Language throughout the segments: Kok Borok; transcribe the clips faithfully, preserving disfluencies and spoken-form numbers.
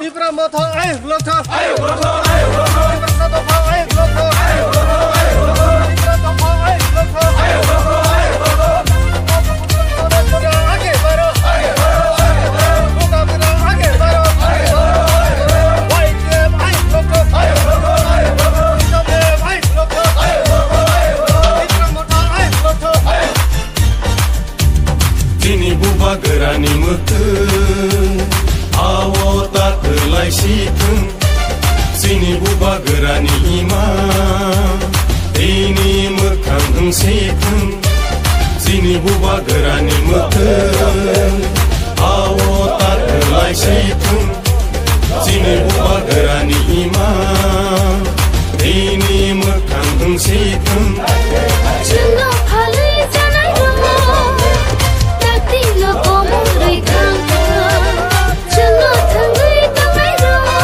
Tipra Motha ayuk loktham. Ayuk loktham, ayuk loktham. Tipra Motha ayuk loktham. Ayuk loktham, ayuk loktham. Tipra Motha ayuk loktham. Ayuk loktham, ayuk loktham. Age baro. Age baro, age baro. Mukabila age baro. Age baro, age baro. Y T F ayuk loktham. Ayuk loktham, ayuk loktham. T W F ayuk loktham. Ayuk loktham, ayuk loktham. Tipra Motha ayuk loktham. Chini bubagrani mwkhwng, ao ta kwlai si thwng. Chini bubagrani ima, tini mwkhang wng si thwng. Chini bubagrani mwkhwng, ao ta kwlai si thwng. Chini bubagrani ima, tini mwkhang wng si thwng. Chwngno phalwi janai rwngno, taktikno komorwi thangkha. Chwngno thangwi tongnai rwngno,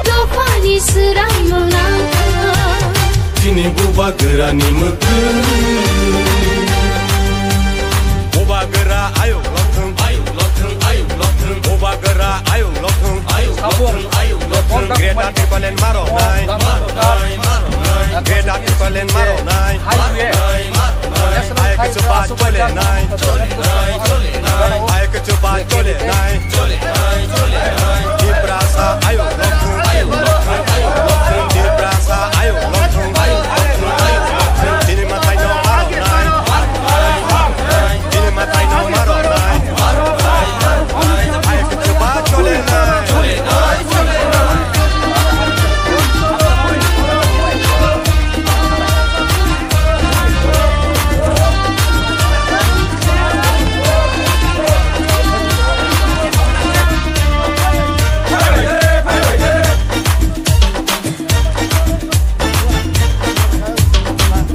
dophani swrangno nangkha. Chini bubagrani mwkhwng. Bubagra ayuk lokthwng, ayuk lokthwng, ayuk lokthwng. Bubagra ayuk lokthwng, ayuk lokthwng, ayuk lokthwng. Greater Tipraland maro nai, maro nai, maro nai. Greater Tipraland maro nai, maro nai, maro nai. Ayuk chupa chole nai, chole nai, chole nai. Ayuk chupa chole nai, chole nai, chole nai. Tiprasa ayuk lokthwng, ayuk lokthwng, ayuk lokthwng. Tiprasa ayuk lokthwng, ayuk lokthwng, ayuk lokthwng. Chini mwtai no maro nai. Chini mwtai no maro nai. Ayuk chupa chole nai.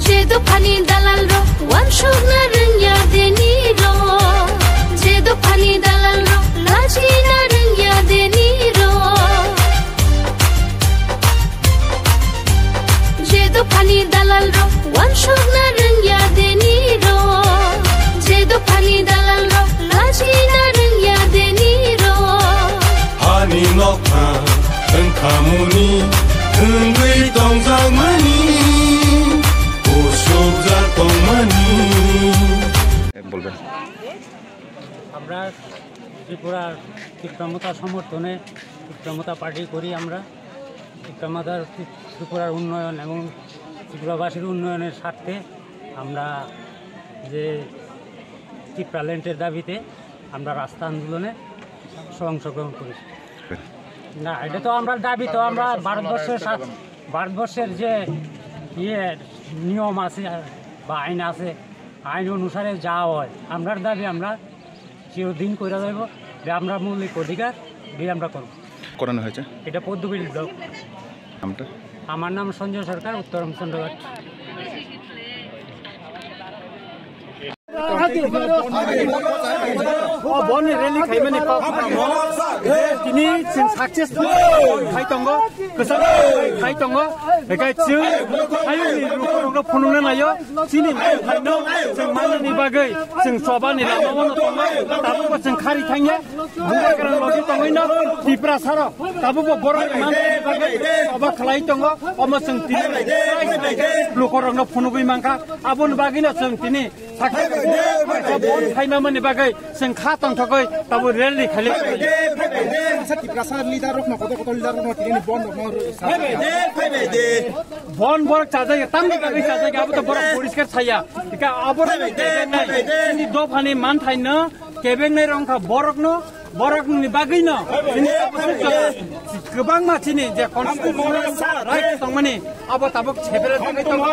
Je dophani dalal rok wansukna rwngya deni rok, je dophani dalal rok lachina rwngya deni rok. Je dophani dalal rok wansukna rwngya deni rok, je dophani dalal rok lachina rwngya deni rok. Hani nokha wngkhamuni wngwi tongjakmani, kusukjak tongmani. আমরা ত্রিপুরার তিপ্রা মথা সমর্থনে তিপ্রা মথা পার্টি করি। আমরা তিপ্রা মথার, ত্রিপুরার উন্নয়ন এবং ত্রিপুরাবাসীর উন্নয়নের স্বার্থে আমরা যে ত্রিপ্রা ল্যান্ডের দাবিতে আমরা রাস্তা আন্দোলনে অংশগ্রহণ করেছি। না, এটা তো আমরা দাবি, তো আমরা ভারতবর্ষের সা-, ভারতবর্ষের যে ইয়ে নিয়ম আছে বা আইন আছে, আইন অনুসারে যা হয়, আমরার দাবি আমরা চিরদিন কইরা যাইব যে আমরা মৌলিক অধিকার দিয়ে আমরা করব। করানো হয়েছে? এটা পদ্মবিল ব্লক। নামটা? আমার নাম সঞ্জয় সরকার, উত্তর Ramchandraghat. O boni rally khaimani kok tini chwng successful khai tongo, kwchang khai tongo, hinkhe chwng hayungni lukurokno phunukna naio, chini manthaino chwng manani bagwi chwng chobani lama bono tongo, tabukbo chwng khari thangya, bubagra logi tongwino Tiprasarok tabukbo borok manani bagwi choba khlai tongo, omo chwng tini lukurokno phunugwi mankha, aboni bagwino chwng tini Sakha bon khaimamani bagwi chwng kha tongthogwi tabuk rally khali. Sa Tiprasa leader rokno, kotor kotor leader rokno tini bon rokno. Bon borok chajak, tamni bagwi chajak, abo to borok poriskar saya. Ika abo ni dophani manthaino kebengnai rongkha borokno. Borokni bagwino chini kwbangma chini je constitutional right tongmani abo tabuk sebere tongwi tongo.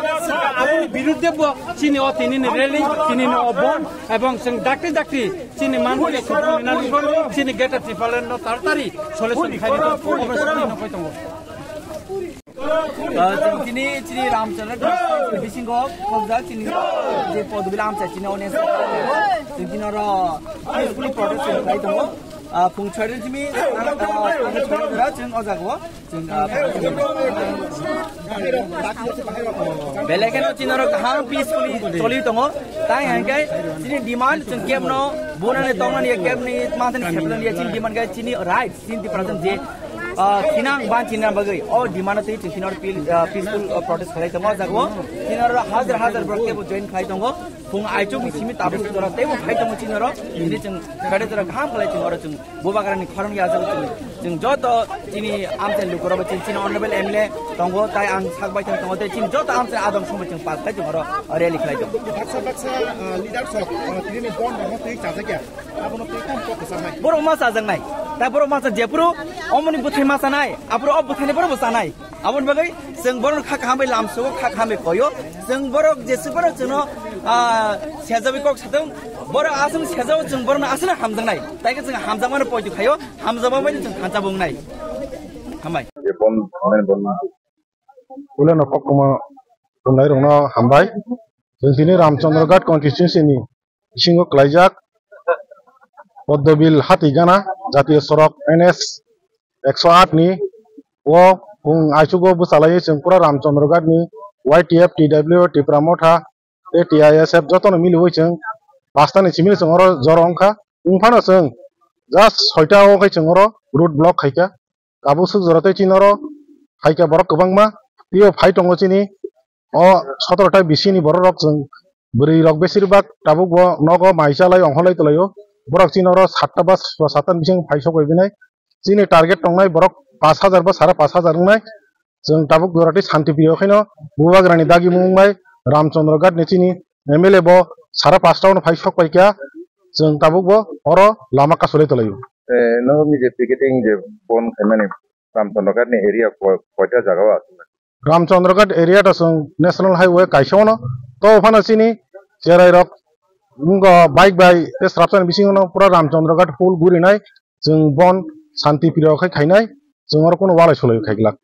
Aboni birudde bo chini o tinini rally, tinini o bon ebong chwng dakti dakti chini manpili subung nina lugor chini Greater Tipraland no taratari solution khaidi tongo. Ah, chwng tini chini Ramchandra bisingo khobjak chini je podobila amchai chini audience. Chwng tini oro peacefully protest khlai tongo. Ah, phung chhari jimi, ah, ah, chwng o jaga o, chwng, ah, belai kheno chini oro kaham peacefully choli tongo. Tai hwnkhe chini demand chwng kebno bunani tongnani kebni manthani sepnani chini demand khe chini right chini Tiprasa je, ah, thinang ban chini bagwi o demand twi chwng chini oro pil-, ah, peaceful, ah, protest khlai tongo o jaga o. Chini oro hajar hajar borok kebo join khlai tongo. Phung aichukni simi tabuk jora teibo phai tongo chini oro. Chini chwng kade jora kaham khlai chwng oro chwng Bubagrani khorang ya jora chwng. Chwng joto chini amchai lukurok chini, chini honorable M L A tongo, tai ang sak bai thang tongo, tei chini joto amchai adong somoi chwng pal khai chwng oro rally khlai tongo. Baksa baksa, ah, leaders rok, ah, tini ni bon rok twi chajakya. Abono twi kam kok kwchang nai. Borok ma chajaknai. Tai borok ma cha jephuru omoni bwthai ma chanai, aphuru o bwthaini borok bo chanai. Aboni bagwi chwng borok kha kaham bai lamsogo, kha kaham bai koyo. Chwng borok jesuk borok chwngno, ah, sejawi kok satung. Borok aswk sejao chwng borokno aswkno hamjaknai. Tai khe chwng hamjakmano poito khaio, hamjakma bai chwng thansa bungnai. Hambai. Je bon, bon, bon. Uleno koktwma tongnai rokno hambai. Chwng tini Ramchandra Ghat constituency ni bisingo klaijak Poddobil Hatigana jatiyo sorok N S ekso aat ni o phung aichugo bwchalaiwi chwng pura Ramchandra Ghat ni Y T F, T W, Tipra Motha tei T I S F jotono miliwi chwng pasta ni simi chwng oro joro wngkha. Wngphano chwng just soita o khe chwng oro road block khaikha. Tabuk swk jora tei chini oro phaikha borok kwbangma. Twibo phai tongo chini o sotoro ta bisini borok rok chwng bwrwi rok besir bak tabuk bo nogo mai chalai ongkholai twlaio. Borok chini oro satta ba satta ni bising phai sok bai binai. Chini target tongnai borok pash hajar ba sare pash hajar wngnai. Chwng tabuk jora tei shanti priyo khaino Bubagrani dagimung bai Ramchandra Ghat ni chini M L A bo sare pash ta o no phai sok pai kha. Chwng tabuk bo oro lama kasulai twlaio. Eh, no, ni je picketing je bon khaimani Ramchandra Ghat ni area ko-, koita jaga o aswk? Ramchandra Ghat area ta chwng National Highway kaisa ono. To phano chini cherai rok wngkha bike bai tei srapsani bisingo no pura Ramchandra Ghat full gurinai. Chwng bon shanti priyo khai khainai. Chwng oro kuno walai sulai khai glak.